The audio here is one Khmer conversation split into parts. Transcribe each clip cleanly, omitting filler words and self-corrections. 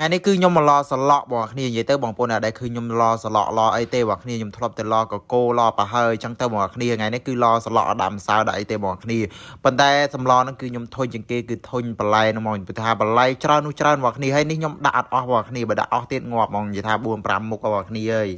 ថ្ងៃនេះគឺខ្ញុំមកឡសឡក់បងគ្នានិយាយទៅបងប្អូនអ្នកដែលឃើញខ្ញុំឡសឡក់ឡអីទេបងគ្នាខ្ញុំធ្លាប់តែឡកកោឡប្រហើយអញ្ចឹងទៅបងគ្នាថ្ងៃនេះគឺឡសឡក់អត់ដាក់ម្សៅដាក់អីទេបងគ្នាប៉ុន្តែសម្លហ្នឹងគឺខ្ញុំធុញជាងគេគឺធុញបន្លែហ្នឹងហ្មងព្រោះថាបន្លែច្រើននោះច្រើនបងគ្នាហើយនេះខ្ញុំដាក់អត់អស់បងគ្នាបើដាក់អស់ទៀតងាប់ហ្មងនិយាយថា4 5មុខបងគ្នាអើយ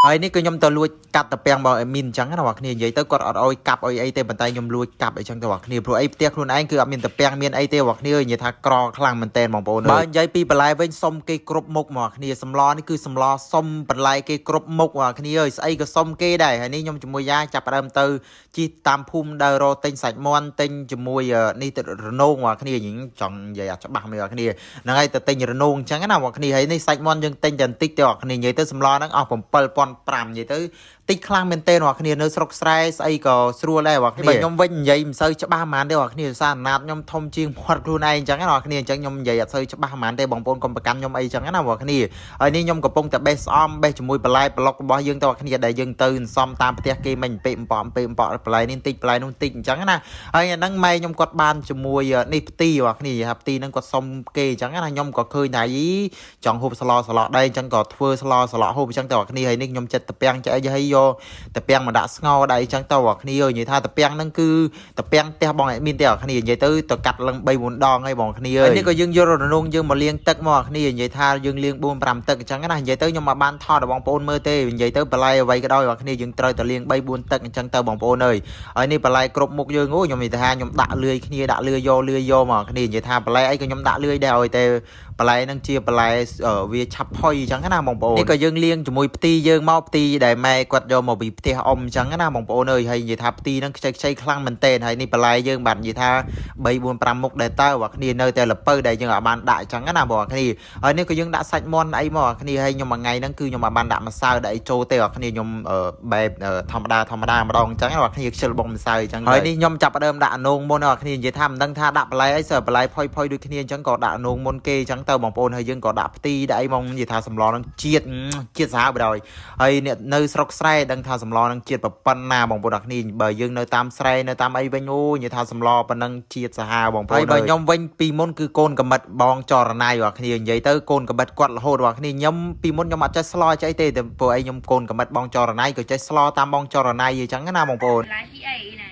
ហើយនេះគឺខ្ញុំទៅលួចកាត់តាពាំងរបស់អេមីនអញ្ចឹងណាបងគ្នានិយាយទៅគាត់អត់អោយកាប់អោយអីទេប៉ុន្តែខ្ញុំលួចកាប់អីចឹងទៅបងគ្នាព្រោះអីផ្ទះខ្លួនឯងគឺអត់មានតាពាំងមានអីទេបងគ្នានិយាយថាក្រខ្លាំងមែនតើបងប្អូនបើនិយាយពីបន្លែវិញសុំគេគ្រប់មុខមកគ្នាសម្លនេះគឺសម្លសុំបន្លែគេគ្រប់មុខបងគ្នាអើយស្អីក៏សុំគេដែរហើយនេះខ្ញុំជាមួយយ៉ាចាប់ផ្ដើមទៅជិះតាមភូមិដើររកទិញសាច់មាន់ទិញជាមួយនេះទៅរនោងបងគ្នាញចង់និយាយអត់ច្បាស់មើលបងគ្នាហ្នឹងហើយទៅទិញរនោងអញ្ចឹងណាបងគ្នាហើយនេះសាច់មាន់យើងទិញតែបន្តិចទេបងគ្នានិយាយទៅសម្លហ្នឹងអស់7500និយាយទៅតិចខ្លាំងមែនទែនបងគ្នានៅស្រុកស្រែស្អីក៏ស្រួលដែរបងគ្នាបើខ្ញុំវិញនិយាយមិនសូវច្បាស់ហ្មងទេបងគ្នាសារអាណាតខ្ញុំធំជាងមាត់ខ្លួនឯងអញ្ចឹងណាបងគ្នាអញ្ចឹងខ្ញុំនិយាយអត់សូវច្បាស់ហ្មងទេបងប្អូនកុំប្រកាន់ខ្ញុំអីអញ្ចឹងណាបងគ្នាហើយនេះខ្ញុំកំពុងតែបេះស្អំបេះជាមួយបន្លែប្លុករបស់យើងទៅបងគ្នាដែលយើងទៅសំតាមផ្ទះគេមិញពេកអំប៉ពេកអំប៉បន្លែនេះបន្តិចបន្លែនោះបន្តិចអញ្ចឹងណាហើយអាហ្នឹងម៉ែខ្ញុំគាត់បានជាមួយនេះផ្ទីបងគ្នាថាផ្ទីហ្នឹងគាត់សុំគេអញ្ចឹងណាខ្ញុំក៏ឃើញថាយីចង់ហូបស្លស្លដែរអញ្ចឹងក៏ធ្វើស្លស្លហូបអញ្ចឹងទៅបងគ្នាហើយនេះខ្ញុំចិត្តតពាំងចេះអីហើយយកតពាំងមកដាក់ស្ងោដែរអញ្ចឹងទៅបងគ្នានិយាយថាតពាំងហ្នឹងគឺតពាំងផ្ទះបងឯមានទេបងគ្នានិយាយទៅទៅកាត់លឹង3 4ដងហើយបងគ្នាហើយនេះក៏យើងយករនងយើងមកលាងទឹកមកបងគ្នានិយាយថាយើងលាង4 5ទឹកអញ្ចឹងណានិយាយទៅខ្ញុំមកបានថតឲ្យបងប្អូនមើលទេនិយាយទៅបន្លែអ្វីក៏ដោយបងគ្នាយើងត្រូវតែលាង3 4ទឹកអញ្ចឹងទៅបងប្អូនអើយហើយនេះបន្លែគ្រប់មុខយើងអូខ្ញុំនិយាយថាខ្ញុំដាក់លឿយគ្នាដាក់លឿយយកលឿយយកមកគ្នានិយាយថាបន្លែអីក៏ខ្ញុំដាក់លឿយដែរឲ្យតែបន្លែហ្នឹងជាបន្លែវាឆាប់ផុយអញ្ចឹងណាបងប្អូននេះក៏យើងលាងជាមួយផ្ទីយើងមកផ្ទីដែលម៉ែគាត់យកមកពីផ្ទះអ៊ំអញ្ចឹងណាបងប្អូនអើយហើយនិយាយថាផ្ទីហ្នឹងខ្ចីខ្ចីខ្លាំងមែនទែនហើយនេះបន្លែយើងបាទនិយាយថា3 4 5មុខដែរតើបងគ្នានៅតែលពៅដែលយើងអាចបានដាក់អញ្ចឹងណាបងគ្នាហើយនេះក៏យើងដាក់សាច់មាន់អីមកគ្នាហើយខ្ញុំមួយថ្ងៃហ្នឹងគឺខ្ញុំអាចបានដាក់ម្សៅដាក់អីចូលទេបងគ្នាខ្ញុំបែបធម្មតាធម្មតាម្ដងអញ្ចឹងបងគ្នាខ្ជិលបងម្សៅអញ្ចឹងហើយនេះខ្ញុំចាប់ផ្ដើមដាក់អនោងមុនបងគ្នានិយាយថាមិនដឹងថាដាក់បន្លែអីសើបន្លែផុយផុយដូចគ្នាអញ្ចឹងក៏ដាក់អនោងមុនគេអញ្ចឹងទៅបងប្អូនហើយយើងក៏ដាក់ផ្ទីដាក់អីមកនិយាយថាសម្លហ្នឹងជាតិជាតិសាហាវបណ្ដោយហើយអ្នកនៅស្រុកស្រែដឹងថាសម្លហ្នឹងជាតិប៉ុណ្ណាបងប្អូនអរគ្នាបើយើងនៅតាមស្រែនៅតាមអីវិញអូនិយាយថាសម្លប៉ុណ្ណឹងជាតិសាហាវបងប្អូនហើយបើខ្ញុំវិញពីមុនគឺកូនកមិតបងចរណៃបងគ្នានិយាយទៅកូនកមិតគាត់រហូតបងគ្នាខ្ញុំពីមុនខ្ញុំអត់ចេះស្លចេះអីទេតែព្រោះអីខ្ញុំកូនកមិតបងចរណៃក៏ចេះស្លតាមបងចរណៃអញ្ចឹងណាបងប្អូន ឡាទីអីណែ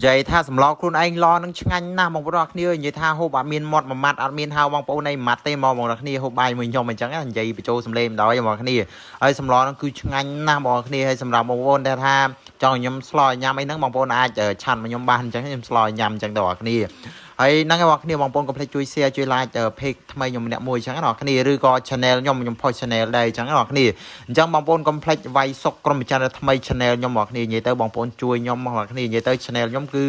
និយាយថាសម្លខ្លួនឯងឡនឹងឆ្ងាញ់ណាស់បងប្អូនអរគ្នានិយាយថាហូបអត់មានមាត់មួយម៉ាត់អត់មានហៅបងប្អូនឯងមួយម៉ាត់ទេមកបងប្អូនអរគ្នាហូបបាយមួយខ្ញុំអញ្ចឹងណានិយាយបញ្ចូលសំឡេងម្ដងបងប្អូនគ្នាហើយសម្លនឹងគឺឆ្ងាញ់ណាស់បងប្អូនគ្នាហើយសម្រាប់បងប្អូនដែលថាចង់ឲ្យខ្ញុំស្លឲ្យញ៉ាំអីហ្នឹងបងប្អូនអាចឆាន់មកខ្ញុំបានអញ្ចឹងខ្ញុំស្លឲ្យញ៉ាំអញ្ចឹងទៅបងប្អូនគ្នាហើយហ្នឹងហើយបងប្អូនបងប្អូនកុំភ្លេចជួយ share ជួយ like page ថ្មីខ្ញុំម្នាក់មួយអញ្ចឹងណាបងប្អូនគ្នាឬក៏ channel ខ្ញុំខ្ញុំ post channel ដែរអញ្ចឹងណាបងប្អូនគ្នាអញ្ចឹងបងប្អូនកុំភ្លេចវាយសុកក្រុមពិចារណាថ្មី channel ខ្ញុំបងប្អូនគ្នានិយាយទៅបងប្អូនជួយខ្ញុំបងប្អូនគ្នានិយាយទៅ channel ខ្ញុំគឺ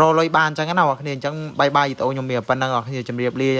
រកលុយបានអញ្ចឹងណាបងប្អូនគ្នាអញ្ចឹងបាយបាយវីដេអូខ្ញុំមានប៉ុណ្្នឹងបងប្អូនគ្នាជម្រាបលា។